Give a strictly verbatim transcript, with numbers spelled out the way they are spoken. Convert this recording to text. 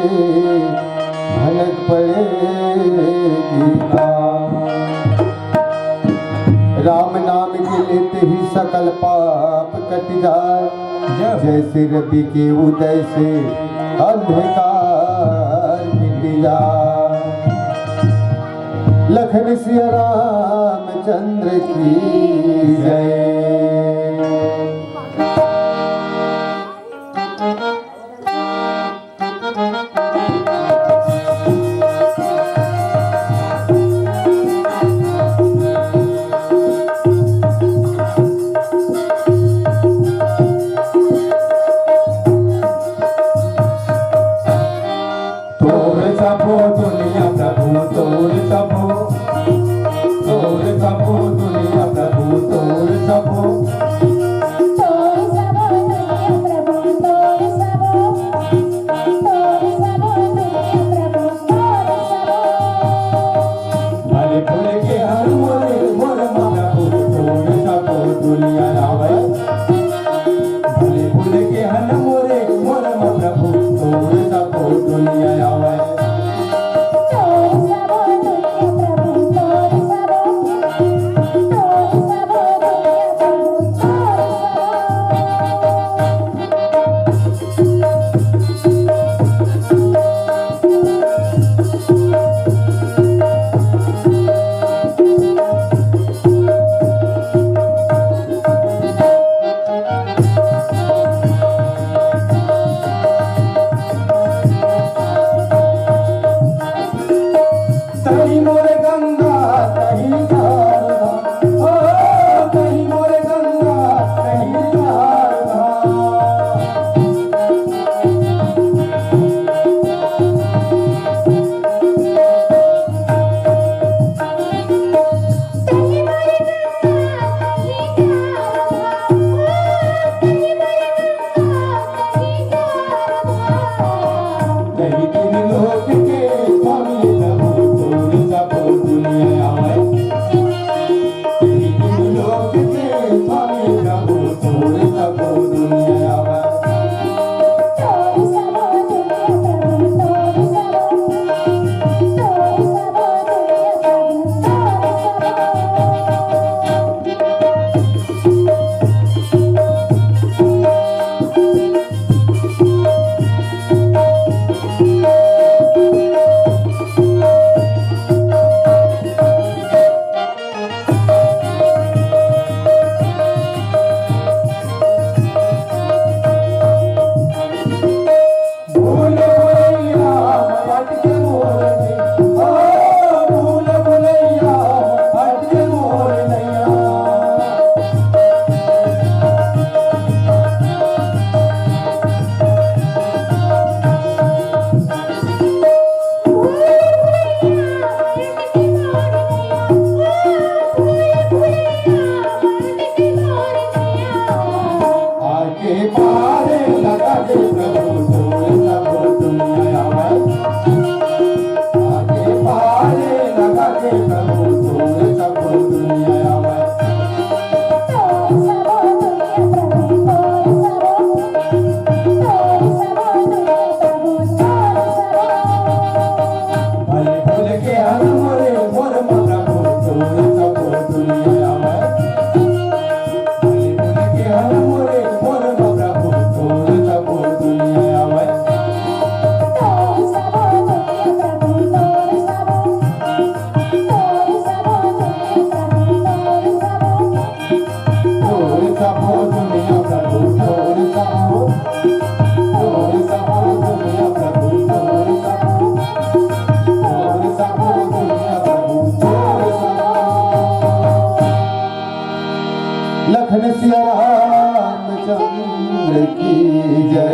भनक पड़े गीता। राम नाम के लेते ही सकल पाप कट जाए। जय हो। जैसे रवि के उदय से अंधकार मिट जाए। लखन सिया रामचंद्र की जय। तोर सबो दुनिया प्रभु, तोर सबो, तोर सबो दुनिया प्रभु, तोर सबो। तोर सबो दुनिया प्रभु, तोर सबो, तोर सबो दुनिया प्रभु, तोर सबो। भले फूल के हर मोरे, मोर मा प्रभु, तोर सबो दुनिया आवै। भले फूल के हन मोरे, मोर मा प्रभु, तोर सबो दुनिया आवै। तोर सबो दुनिया प्रभु, तोर सबो, तोर सबो दुनिया प्रभु, तोर सबो। तही मोरे गंगा, तही शारदा, ओ, तही मोरे गंगा, तही शारदा। कही तीन लोक के स्वामी प्रभु, तोर सबो दुनिया आवै। कही तीन लोक के स्वामी प्रभु, तोर सबो दुनिया आवै। आके पार लगा दे प्रभु, तोर सबो दुनिया आवै। आके पार लगा दे प्रभु, तोर सबो दुनिया आवै। भले फूल के हन मोरे, मोर मा प्रभु, तोर सबो दुनिया आवै। भले फूल के हन मोरे, मोर मा प्रभु, तोर सबो दुनिया आवै। तोर सबो दुनिया प्रभु, तोर सबो, तोर सबो दुनिया प्रभु, तोर सबो, तोर सबो दुनिया प्रभु, तोर सबो। लखन सिया रामचंद्र की जय।